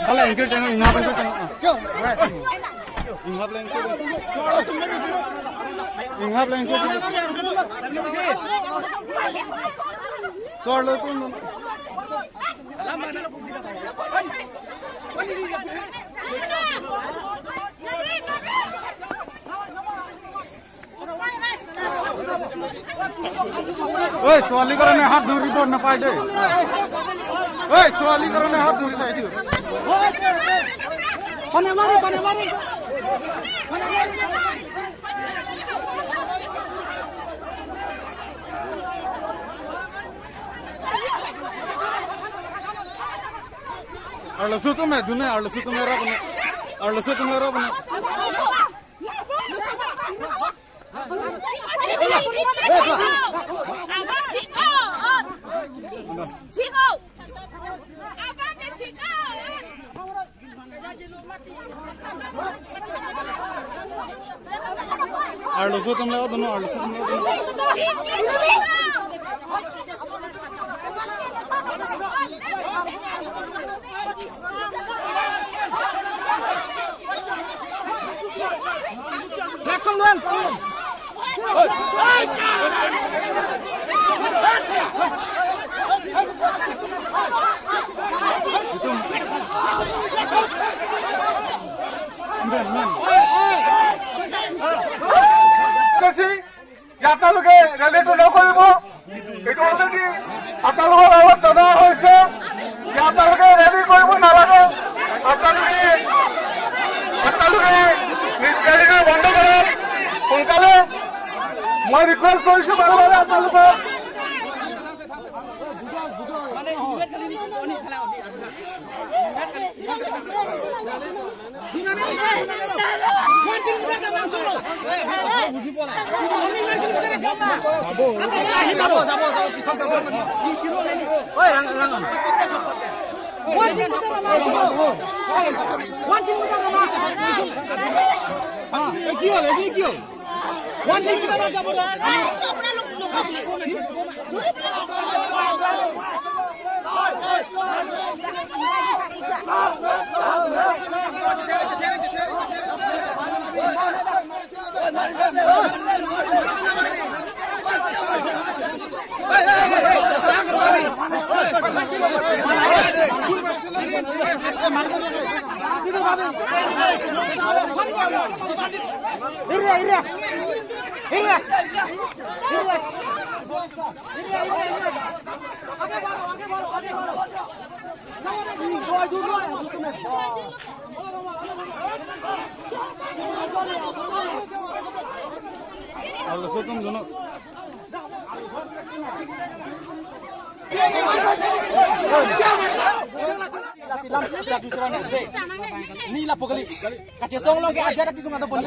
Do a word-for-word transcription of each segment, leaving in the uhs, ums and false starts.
Hala, anchor channel, ingap anchor channel. Ingap le anchor. Ingap le anchor channel. Sor lo tum. Oi, ছোৱালী কাৰণে হাত ধৰিব নাপায় দেই। Oi, ছোৱালী কাৰণে হাত ধৰি চাই দিয়ক। Pane mari, pane mari. Arloso atum me dun ne, arloso atum le ra pune. Arloso atum le ra pune. Arloso atum le ra dun ne, arloso atum le ra dun ne. Kasi আপোনালোকে ৰেলীটো নকৰিব। এইটো already আপোনালোকৰ আগত জনোৱা হৈছে যে আপোনালোকে ৰেলী কৰিব নালাগে। আপোনালোকে, আপোনালোকে ৰেলীটো বন্ধ কৰক সোনকালে। মই ৰিকুৱেষ্ট কৰিছো বাৰে বাৰে আপোনালোকক। Arloso atum dun ne. Ni lapu kali. Kachesong along ke ajar kisung ada pon.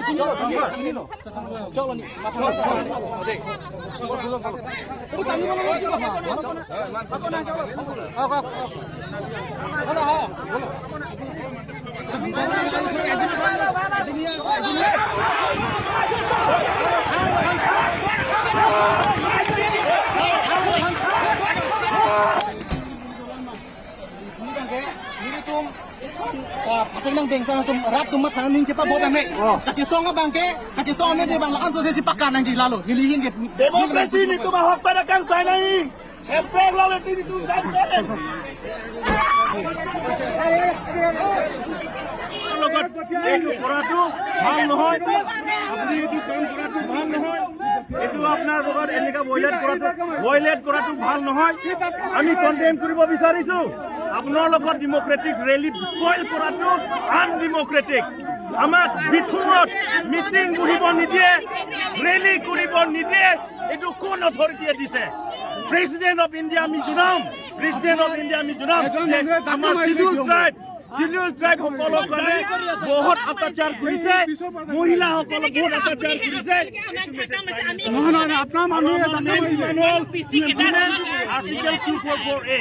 Cholo ni. Nelitum, ah, pakai nang bengsa nangtum rat tumat kana ning cepa bot ame. Oh. Kachesong abang ke, kachesong ame de bang lakan sose si pakan nangji lalo. Nelihin ke. Demokrasi nelitum ahok pada kangsai nahi. Hemprek law nelitum kangsai. লগত এইটো কৰাটো ভাল নহয়। আপুনি এইটো কাম কৰাটো ভাল নহয়। এইটো আপোনাৰ লগত এনেকা ভায়লেট কৰাটো, ভায়লেট কৰাটো ভাল নহয়। আমি কণ্ডেম কৰিব বিচাৰিছো। আপোনাৰ লগত ডেমক্ৰেটিক ৰেলী স্পইল কৰাটো আনডেমক্ৰেটিক। আমাক বিথুনত মিটিং বহিব নিদিয়ে, ৰেলী কৰিব নিদিয়ে। এইটো কোন অথৰিটিয়ে দিছে? প্ৰেচিডেণ্ট অফ ইণ্ডিয়া আমি জনাম, প্ৰেচিডেণ্ট অফ ইণ্ডিয়া আমি জনাম যে আমাৰ চিডিউল ট্ৰাইব Schedule tribe সকলৰ কাৰণে বহুত অত্যাচাৰ কৰিছে, মহিলাসকলক বহুত অত্যাচাৰ কৰিছে। নহয়, নহয়, নহয়, আপোনাৰ মানুহে আৰু আমাৰ জানে। Demand হ'ল implement Article two four four A।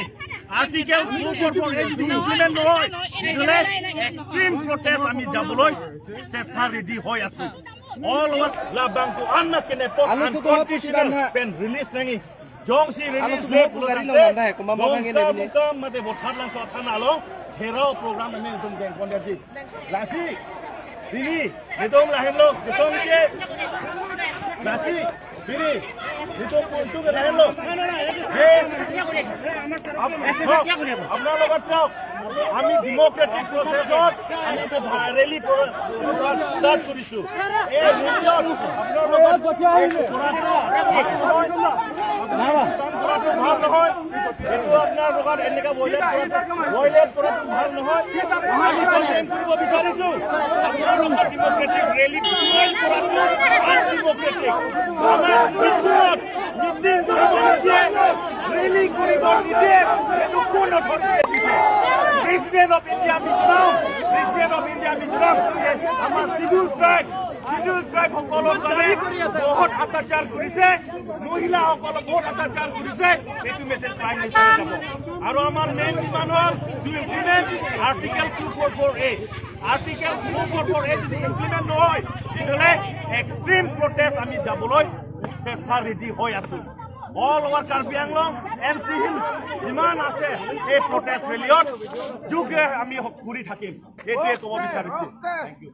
Article two four four A যদি implement নহয়, তেতিয়াহ'লে extreme protest আমি যাবলৈ চেষ্টা ৰেডি হৈ আছো। All over labang ko an na kene po Alo an sudah constitutional pusidam ha. Pen release nangji. Jongsi release Alo sudah le pugari pulang lo te. Mandai, kumama Long bangin ka ini. Mukam mate Bothatlangso athana along gherao program nangtum dengpon dia ji. Lasi, sini, nangtum lahenlo, kesong ke. Lasi, sini, nangtum puntu ke lahenlo. He, ap-, আপোনালোকে চাওক, আমি ডেমক্ৰেটিক প্ৰচেছত আমি এটা ভা-, ৰেলী প্ৰ-, ষ্টাৰ্ট কৰিছো। এই ৰেলীত আপোনালোকে কাম কৰাটো ভাল নহয়। এইটো আপোনাৰ লগত এনেকা ভায়লেট কৰাটো, ভায়লেট কৰাটো ভাল নহয়। আমি কমপ্লেইন কৰিব বিচাৰিছো, আপোনালোকৰ ডেমক্ৰেটিক ৰেলী ভায়লেট কৰাটো আনডেমক্ৰেটিক। আমাৰ মিটিঙত মিটিং কৰিব নিদিয়ে, ৰেলী কৰিব নিদিয়ে, এইটো কোন অথৰিটিয়ে দিছে? President of India meeting, president of India meeting, আমাৰ চিডিউল ট্ৰাইব, চিডিউল ট্ৰাইব সকলৰ কাৰণে বহুত অত্যাচাৰ কৰিছে, মহিলাসকলক বহুত অত্যাচাৰ কৰিছে, এইটো মেছেজ প্ৰাইম মিনিষ্টাৰে যাব। আৰু আমাৰ মেইন ডিমাণ্ড হ'ল to implement article two four four A. Article two four four A যদি ইমপ্লিমেণ্ট নহয়, তেতিয়াহ'লে এক্সট্ৰিম প্ৰটেষ্ট আমি যাবলৈ চেষ্টা ৰেডি হৈ আছো। All over Karbi Anglong, N C hills যিমান আছে, এই প্ৰটেষ্ট ৰেলীত যোগে আমি হ-, কৰি থাকিম, এইটোৱে ক'ব বিচাৰিছো। Thank you।